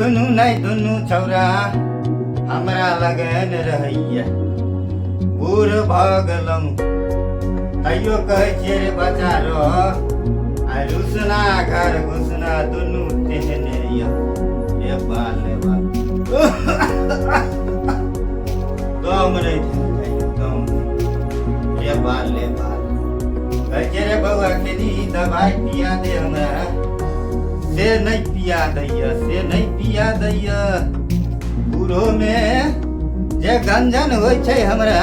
दुनू नहि दुनू छौड़ा हमरा लगन रहैया बूढ़ भऽ गेलहुँ तैयो कहै छियै रे बच्चा रह आ रुसना घर घुसना दुनू तेहने यऽ रे बाल रे बाल दम नहि भेल दम रे बाल रे बाल कहै छियै रे बौआ कनी दबाइ पिया दे हमरा से नहि पिया दैया से नहि पिया दैया बूढ़ोमे जे गंजन होइ छै हमरा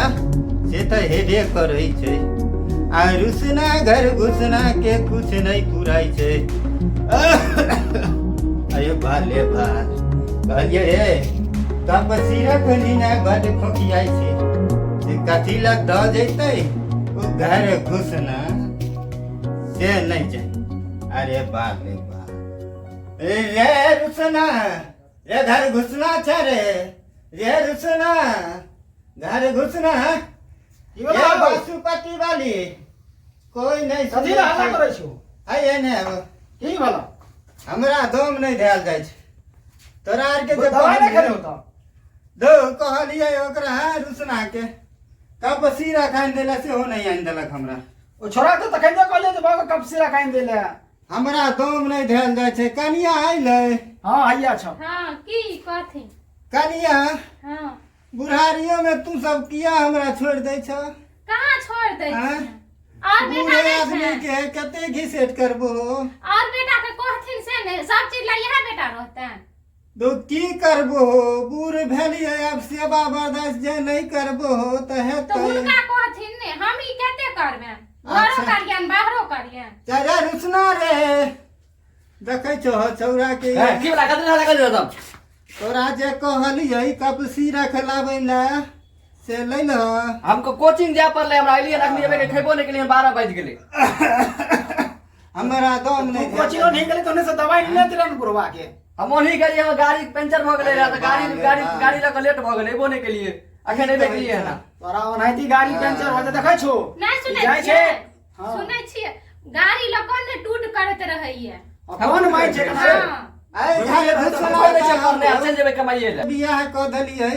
से तऽ हेबे करै छै आ रुसना घर घुसना के कुछ नहि पुराइ छै अरे बाले बाल कहलियै रे तब सिरक लीना बड खोखियाइ छै से कथी लग दऽ जैतै ओ घर घुसना से नहि छै अरे बाप रे बाप ए रे रुसना रे घर घुसना छै रे रे रुसना घर घुसना की भेलौ? ये पशुपति वाली कोई नहीं कथी लए हल्ला करै छौ आइए ने आब। की भेलौ हमरा दम नहि धयल जाइ छै तोरा आरके जे दवाइ नहि कहलियै खेलौ तऽ दो कहलियै ओकरा रुसना के कब सीरा खानि देला सेहो नहि आनि देलक हमरा ओ छोड़ा के तखन जे कहलियै जे बाबा कप सीरा खानि देले हमरा दम नहि धयल जाइ छै कनिया अयलै हँ हैया छौ हाँ की कथी कनिया हाँ बुढ़ारियो में तू सब किया हमरा छोड़ि दै छ कहाँ छोड़ दै आँय? छियै और बेटा बूढ़े नहि आदमी छै के कते घिसेट करबो और बेटा के कहथिन से ने सब चीज ला इएह बेटा रहतनि तो की करबो बूढ़ भेलियै आब सेवा बर्दाश्त जे नहि करबो तऽ तऽ हेतै हुनका कहथिन ने हम ई कते करबनि घरो अच्छा। करियन बाहरो करियन चल रुसना रे देखै छौ छौड़ा के हे, की वाला कतने हल्ला कर एकदम तोरा जे कहलियै कपसी रख लाबै लए से लै लह हमको कोचिंग जाय पड़लै हमरा एलियै अखनी जेबै के खेबो नहि केलियै 12 बाजि गेलै हमरा दम तू नहि कोचिंगो नहीं गेली तो ओने से दवाई नहीं लेते रहन बुढ़वा के हम ओनही गेलियै हमर गाड़ी पंचर भऽ गेलै रहए तऽ गाड़ी बाप रे गाड़ी बाप। गाड़ी लऽ कऽ लेट भऽ गेलै एबो नहि केलियै अखन एबे केलियै हन तोरा ओनाहिते गाड़ी पंचर हो जाए देखै छो नहि सुनै जाइ छै छियै हाँ। सुनै छियै गाड़ी लऽ कऽ ने टूट करैत रहैया आ कोन माय छै हाँ आइ घर घुसला कोइ नहि छै करने आब चलि जेबै कमाइए लए बियाह कऽ देलियै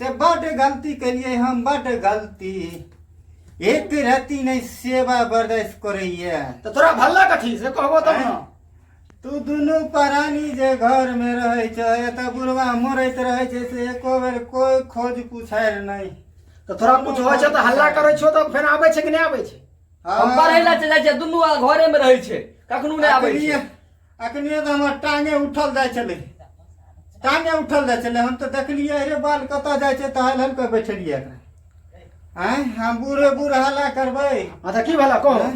से बड्ड गलती केलियै हम बड्ड गलती एक रति नहि सेवा बर्दाश्त करैया तऽ तोरा भल्ला कथी से कहबो तब ने तू दुनू प्राणी जे घर में रहै छै एतऽ बुढ़वा मरैत रहै छै से एको बेर कोई खोज पुछारि नहि तऽ तोरा कुछ होइ छै तऽ हल्ला करै छौ तऽ फेर आबै छै कि नहि आबै छै हम पढ़ै लए चलि जाइ छियै दुनू घरे मे रहै छै कखनो नहि आबै छै अखनिए तऽ हमर टांगे उठल जाइ छलै टांगे उठल जाइ छलै हम तऽ देखलियै अरे बाल कतऽ जाइ छै तऽ हल हल कऽ बैठलियै एकरा आँय हम बूढ़े बूढ़ हल्ला करबै हँ तऽ की भेला कहो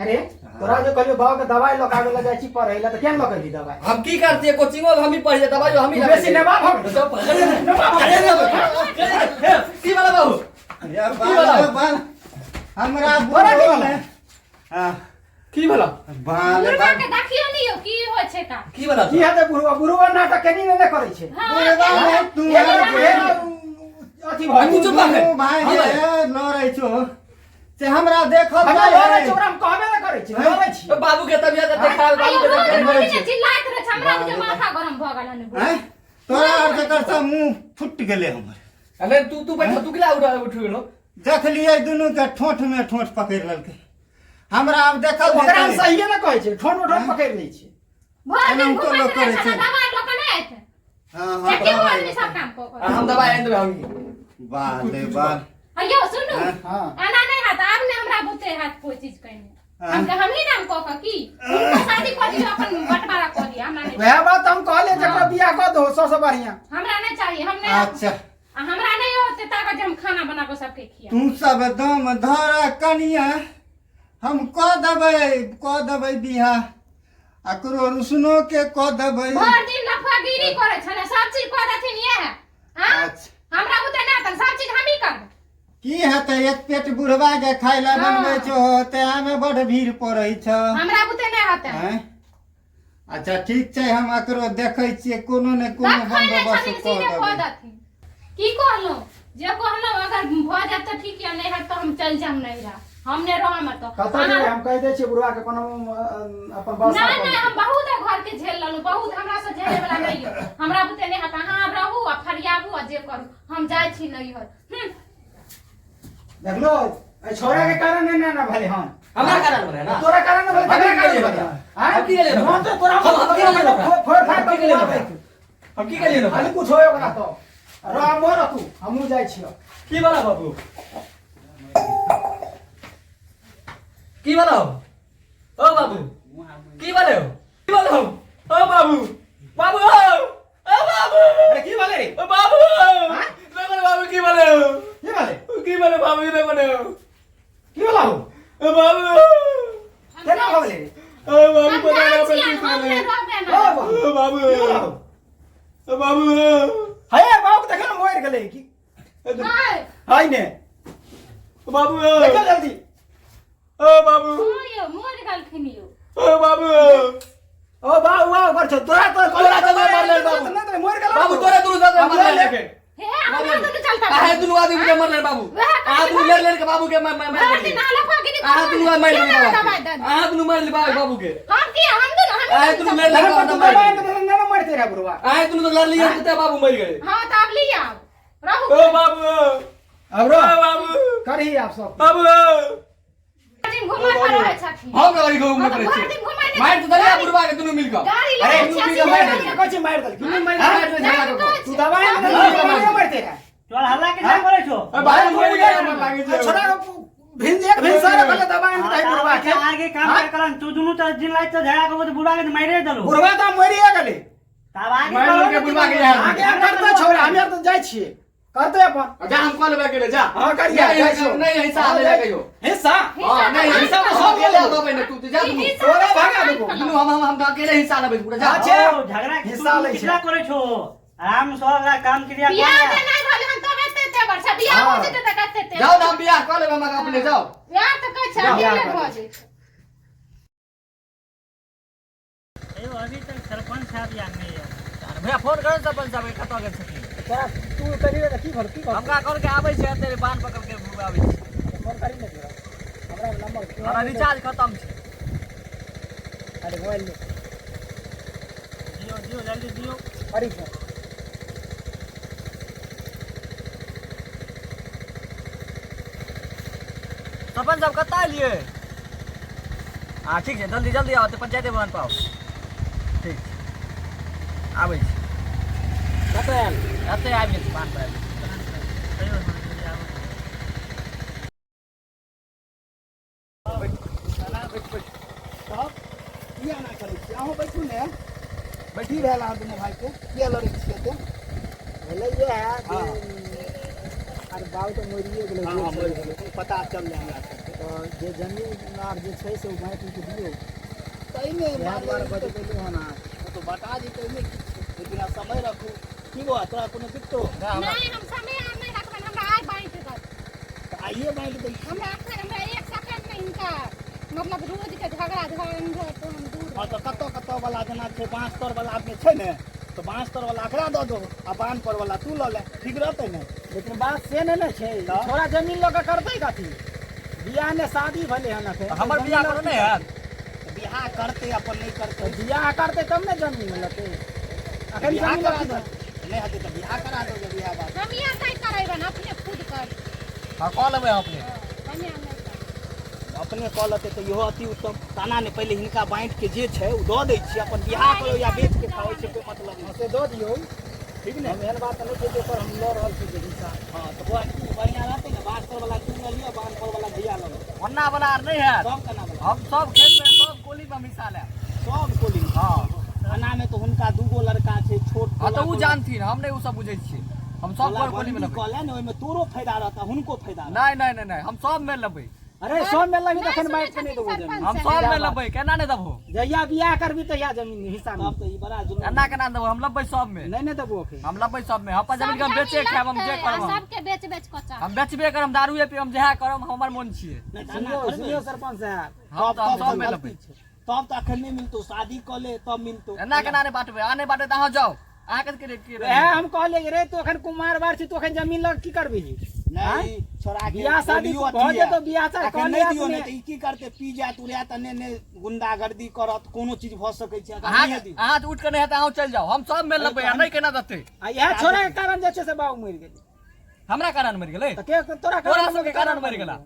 अरे तोरा जे कहलियो बाबा के दवाई लऽ के आबै लए जाइ छी पढ़ै लए तऽ किया लऽ के एली दवाई हम की करतियै कोचिंगो हम ही पढ़ियै दवाइयो हम ही तू बेसी नेबा भऽ गेल। की वाला बाबू या की भेलौ? बाल बाल हमरा तोरा की बूढ़ो भेलौ? ने हाँ, की भेला बाल बुढ़वा बाल के देखियो ने यौ की होइ छै का की भेला की हेतै बुढ़वा बुढ़वा नाटक केनी ने करै छै हाँ, बुढ़वा ने तू एगो आर के अथी भऽ तू चुप रह। दुनू भाई हाँ जे भाई। लड़ै छौ से हमरा देखल हमरा जाइ लड़ै है। छै ओकरा हम कहबे ने करै छी लड़ै छी बाबू के तबियत एते खराब बाबू आइयो के रोज तबियत रोज छै। ने चिल्लाइत रहै छै हमरा जे माथा गरम भऽ गेल हन आँय? तोरा आर जकर सब मुंह फुटि गेलै हमर अरे तू तू बैठ तू किला उठ उठ गेलो देखलियै दुनू के ठोंठ में ठोंठ पकड़ि लेलकै हमरा आब देखल ओकरा हम जेतै। सहिए ने कहै छै ठोन ठोन पकड़ि लै छै भरि दिन एनाहितो घुमैत लोक रहै करै छै छै। दवाइ लऽ कऽ नहि एतै हाँ हाँ एके गो दबाइ आदमी सब काम कऽ कऽ हम दवाइ आनि देबै हम वाह रे वाह अयो सुनू हाँ। एना नहि हैत आब ने हमरा बुते हैत कोइ चीज कहने हाँ। हम हमही नाम कऽ कऽ की हुनको शादी कऽ दियौ अपन बंटवारा कऽ दियौ हमरा नहि वएह बात हम कहलियै जकरा बियाह कऽ दहो सबसँ बढ़िआँ हमरा नहि चाही हम नहि अच्छा आ हमरा नहि होते ताकत जे हम खाना बना कऽ सबके खिया तू सब दम धर कनिया हम कऽ देबै कऽ देबै बियाह अकरो रुसनो के कऽ देबै भरि दिन लफागिरी करै छलै सब चीज कऽ देथिन इएह हाँ अच्छा। हमरा बुते नहि हेतनि सब चीज हमही करबै की हेतै एक पेट बुढ़वा के खाय लए हाँ। बनबै छौ तेमे बड भीड़ पड़ै छौ हमरा बुते नहि हेतै आँय? अच्छा ठीक छै हम एकरो देखै छियै कोनो ने कोनो देखै नहि बंदोबस्त छथिन कऽ सीधे कऽ देबै देथिन की कहलहुँ जे कहलहुँ अगर भऽ जायत तऽ ठीक यऽ नहि हैत तऽ हम चलि जायब नैहरा हम नहि रहम एतऽ। कतऽ अहाँ- जेबै हम कहि दै छियै बुढ़वा के कोनो अपन व्यवस्था नहि कऽ नहि, हम बहुत घर के झेल लेलहुँ, बहुत हमरा से झेले वाला नहीं है। हमरा बुते नहि हत, अहाँ आब रहू आ फरियाबू आ जे करू, हम जाइ छी नैहर। देखलो एहि छोरा के कारण नहि ना भेलै हन। हमरा कारण भेलै ना। तोरा कारण नहि भेलै, हम तकरा की कारण केलियै भेलै। ओकरा? आँय? हम की केलियै ओकरा? हम तऽ तोरा हम की केलियै ओकरा? फोड़ फाड़ हम की केलियै ओकरा? हम की केलियै ओकरा? खाली कुछ होय ओकरा तो रह मोर तू, हमहूँ जाइ छियौ। की बना बाबू, की बनाओ? ओ बाबू की बने हो, की बनाओ? ओ बाबू, बाबू, ओ बाबू। अरे की भेलै रे? ओ बाबू। हाँ? देखो ने बाबू की बने हो। की भेलै? की बने बाबू, देखो ने हो। की भेला हो? ओ बाबू। केना भऽ गेलै रे? ओ बाबू, हम पता जाइ ना छियै, पैसे हम चले। नहि रहबै ओ ना। बाबू। ओ बाबू। की भेला हो? ओ बाबू। हे बाबू के देखो ने मरि गेलै की? हाय। हाय ने। ओ बाबू। देखो जल्दी। ओ बाबू। हाँ यौ, मरि गेलखिन यौ। ओ बाबू। ओ बाबू बाबू कर छौ तोरा तो तोरा तो मारले बाबू। नहीं तो मर गेल। बाबू तोरा दुनू साथ अब मारले ले ले। देखे। हे हमरा दुनू चलता। अहाँ दुनू आदमी के मारले बाबू। वएह अहाँ दुनू लड़ लड़ के बाबू के मार मार भरि दिन आलफ गिरी। अहाँ दुनू मारि क्यों लेली ना बाबू दबाई के। दे? अहाँ दुनू मारि लेली बाबू के। हम की हम दुनू हम अहाँ दुनू लड़ लड़ तहन के पर तू मारि दबाई लेली। तऽ नहि मरते रहे बुढ़वा। अहाँ दुनू तो लड़लियै तऽ बाबू मरि गेलै। हाँ तऽ आब लिअ, आब रहू। ओ बाबू। अब ओ रो बाबू। करही आप सब। बाबू। दिन घुमै पर रहै छथिन। हम गाड़ी घूमे हाँ, तऽ पड़ै भरि छियै। दिन घुमै नहि। मारि तऽ देलियै बुढ़वा के दुनू मिल कऽ। गाड़ी अरे लऽ तू छियासी भी मारि गाड़ी। देलकी, कहै छी मारि देलकी। दुनू मारि मारि नहि, झगड़ा कऽ कहै तू छी। दबाई सब नहि मारि मरते रहे। तोरा हल्ला के ना करे छो? ए, बाबू मरि गेलै, हमरा लागै छै। छोरा भिन एक भिन सारा कहले दबाई नहि दही बुढ़वा के। आगे काम हाँ? कर करन तू दुनू त दिन रात त झगड़ा करबो त बुढ़वा के मारे देलो। बुढ़वा तऽ मरिए गेलै। तब आगे मारि करो लेलकै ने। बुढ़वा के यार। आगे आर करते छोरा, हम आर तऽ जाइ छियै, करते अपन। जा, हम कऽ लेबै अकेले, जा। हाँ करिया। नहीं, जाइ छियौ। नहीं, हिस्सा ले ले कहियो। हिस्सा। हाँ, नहीं, हिस्सा तो सब ले लेबै ने, तू तो जा दुनू। हिस्सा तोरा तऽ भागा सब देबो। दुनू हम अकेले हिस्सा लेबै पूरा, जा। अच्छा। ओ, झगड़ा के हिस्सा तू लै छै। कितना करे छो? आराम से ओकरा काम क्रिया बियाह कर। जे नहि भेलै हन तब एते एते वर्ष बियाह हाँ। भऽ जेतै तऽ कते एते। जाओ ना, हम बियाह कऽ लेबै हम अपने, जाओ। बियाह तऽ कहै छै जाओ, अकेले बियाह भऽ जेतै। अयो अभी तक सरपंच साहब यार नहीं है। भैया फोन करू सरपंच साहब के, कतऽ गेल छथिन? तोरा तू करी रे, की भर की भर। हमरा कहल के आबै छै, एते बान्ह पकड़ के आबै छै। फोन करी ने तोरा। हमरा नंबर हमरा रिचार्ज खतम छै। अरे मोबाइल ले। दियो दियो जल्दी दियो। करी फोन। सरपंच साहब कतऽ एलियै? हाँ ठीक छै, जल्दी जल्दी आउ, तऽ पंचायते भवन पर आउ। ठीक छै, आबै छी। कतऽ आयल? एतऽ आबि गेल छी, बान्ह पर आबि गेल छी। कहियो हम जल्दी आबो। तब किया एना करै छियै? अहूँ बैठू ने। की भेल अहाँ दुनू भाइके? किया लड़ै छियै एते? भेलै इएह जे हाँ। अरे बाबू तऽ मरिए गेलै। हाँ, हाँ, मरि गेलै, पता चललै हमरा सबके। तऽ जे जमीन आर जे छै से ओ बाँटि उटि दियौ। ताहिमे इएह दुआरे बजबेलहुँ हन अहाँके। ओ तऽ बटा जेतै, ओहिमे की छै, लेकिन आब समय रखू। की बौआ, तोरा कोनो दिक्कतो? नहि, हम समय आर नहि रखबनि, हमरा आइ बाँटि देत। तऽ आइए बाँटि दै छी। हमरा एखन हमरा एक सेकंड नहि हिनका मतलब रोज के झगड़ा झंझट तो हम दूर। हँ तऽ कतऽ कतऽ वाला जेना छै, बाँस तर वाला आदमी छै ने, तऽ बाँस तर वाला एकरा दऽ दो आ बान्ह पर वाला तू लऽ ले, ठीक रहतै ने? लेकिन बात से नहि ने छै। तऽ? छोड़ा जमीन लऽ कऽ करतै कथी? बियाह ने शादी भेलै हन एखन। हमर बियाह कोनो नहि हैत। तऽ बियाह करतै अपन, नहि करतै? तऽ बियाह करतै तब ने जमीन लेतै। एखन बियाह जमीन करा लऽ दो, नहि हेतै तऽ बियाह करा दो जे बियाह बात। हम इएह नहि करेबनि, अपने खुद कर। हाँ, कऽ लेबै अपने। हम इएह नहि करबै। अपने कऽ लेतै तऽ इहो अति उत्तम। ताना नहि, पहिले हिनका बाँटि के जे छै ओ दऽ दै छियै, अपन बियाह करो या बेच के खाओ, छै कोइ मतलब नहि। से दऽ दियौ। ठीक ने? हम एहन बात नहि छै जे ओकर हम लऽ रहल छी जे हिस्सा। हँ तऽ बौआ की बढ़िआँ रहतै ने, बाँस पर वाला तू लऽ लिअ, बान्ह पर वाला भैया लऽ लो। ओन्ना वाला आर नहि हैत। सब केना वाला? हम सब खेत में सब कोली में हम हिस्सा लेब। सब कोली? हाँ। एना मे तऽ हुनका दूगो लड़का छै छोट। हाँ तऽ उ जानथिन, हम नहि उ सब बुझै छियै। हम सब गोला कोली में बंदी लेबै। कऽ ले ने, ओहिमे तोरो फायदा रहता, हुनको फायदा रहता। नहीं नहीं नहीं नहीं, हम सब में लेबै। अरे सब में लगी नहि तखन सुनै बाँटि के नहि छथिन देबो जमीन। सरपंच हम साहेब। सब में लेबै, केना नहि देबहो? जहिया बियाह करबी तहिया जमीन हिस्सा तब मिलतै। तऽ ई बड़ा जुलुम। एना केना देबो? हम लेबै सब में। नहि नहि देबो एखन। हम लेबै सब में, अपन जमीन के हम सब बेचे जमीन खायब, हम जे लगतै, आ करब हम। सबके बेच बेच कऽ चाहब। हम बेचबे करब, दारूए पीब, जएह करब, हमर मोन छियै। नहि तऽ एना सुनियौ थोड़े। सुनियौ सरपंच साहब। हम तब तऽ हम तब सब में तऽ लेबै। गलती छै, तब तऽ अखन नहि मिलतौ, शादी कऽ ले तब मिलतौ। एना केना नहि बाँटबै? अहाँ नहि बाँटबै तऽ अहाँ जाउ, अहाँके के के? वएह हम कहलियै रे, तू एखन कुमार बार छी, तू एखन जमीन लऽ कऽ की करबिही? नहि छोड़ा के बियाह शादी बोलियो भऽ अथी है। जेतौ, बियाह शादी अखन कहने नहि दियौ अपने। नहि तऽ ई की करतै पी जायत उड़ायत ने ने गुंडागर्दी करत कोनो चीज भऽ सकै छै अखन अहाँ नहिए दियौ। अहाँ उठि कऽ नहि हेतै अहूँ चलि जाउ हम सब मेल लेबै आ नहि केना देतै आ इएह छोड़ा के कारण जे छै से बाबू मरि गेलै हमरा कारण मरि गेलै तऽ के तोरा तोरा सबके कारण मरि गेला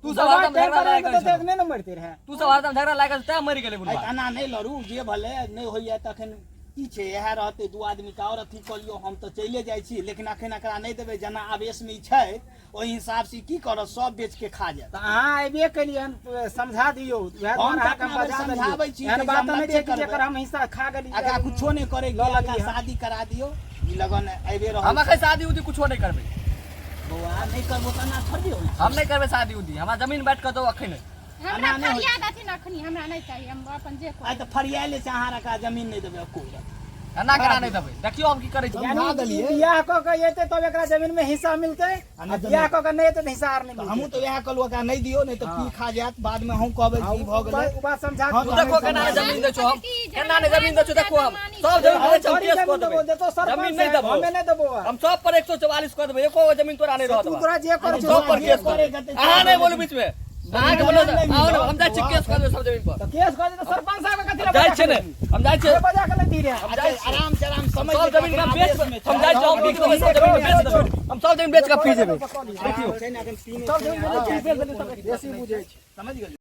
तू सब दबाइ हरदम टाइम झगड़ा पर लागल आबि जेतै छौ तऽ नहि ने मरिते रहै तू सब हरदम झगड़ा लागल तैं मरि गेलै आइ बुढ़बा एना नहि लड़ू जे भले नहि होइए तखन की छै इएह रहतै दू आदमीके आओर अथी कऽ लियौ हम तऽ चलिए जाइ छी लेकिन अखन एकरा नहि देबै जेना आवेशमे ई छै ओहि हिसाबसँ ई की करत सब बेचके खा जायत तऽ अहाँ अयबे केलियै हन समझा दियौ वएह हम दुआरे तऽ अहाँके हम अपना बजा बेर समझाबै देलियै छी एहन जे बात हम नहि नबे छै कि करबै। जेकर हम हिस्सा खा गेली एकरा कुछो नहि करे लऽ एकरा लेलियै हन। शादी करा दियौ ई लगन अयबे रहल हम अखन शादी उदी कुछो नहि करबै बौआ नहि करबो तऽ एना थोड़बे होइ हम नहि करबै शादी उदी हमरा जमीन बाँटि कऽ दौ अखन हमरा एना नहि होइ फरियाद अथी अखनी हमरा नहि चाही हम अपन जे आइ तऽ फरियाले छै अहाँ एकरा जमीन नहि देबै एको रत्ती। एना केना नहि देबै देखियौ हम की करै छी यानी समझा देलियै। बियाह कऽ के एतै तब एकरा जमीन में हिस्सा मिलतै आ आ नहि तऽ बियाह नहि। कऽ के नहि एतै तऽ हिस्सा आर नहि तऽ मिलतै हमहूँ तऽ वएह कहलहुँ एकरा नहि दियौ नहि तऽ पी खा जायत बादमे हम कहबै कि ई भऽ गेलै ओ बात समझा हँ, तू तऽ देखो केना ने जमीन दै छौ हम केना ने जमीन दै छौ देखो हम सब जमीन दै छौ हम केस कऽ देबै जमीन नहि देबो हमे नहि देबो हम सब पर 144 कऽ देबै एको गो जमीन तोरा नहि रहत तू तोरा जे कर सब पर केस कऽ देबै अहाँ नहि बोलू बीच में अहाँके बोलो आओ ने हम जाइ छी केस कऽ देबै सब जमीन पर तऽ केस कऽ दे तऽ सरपंच साहब के कथी लए जाइ छियै ने हम जाइ छियै बजा के लेती रे हम जाइ छियै आराम से आराम समझ सब जमीन हम बेच हम जाइ छियै हम बिक देबै सब जमीन बेच देबै हम सब जमीन बेच कऽ पी जेबै देखियौ सब जमीन बेच देबै समझ गेलियै।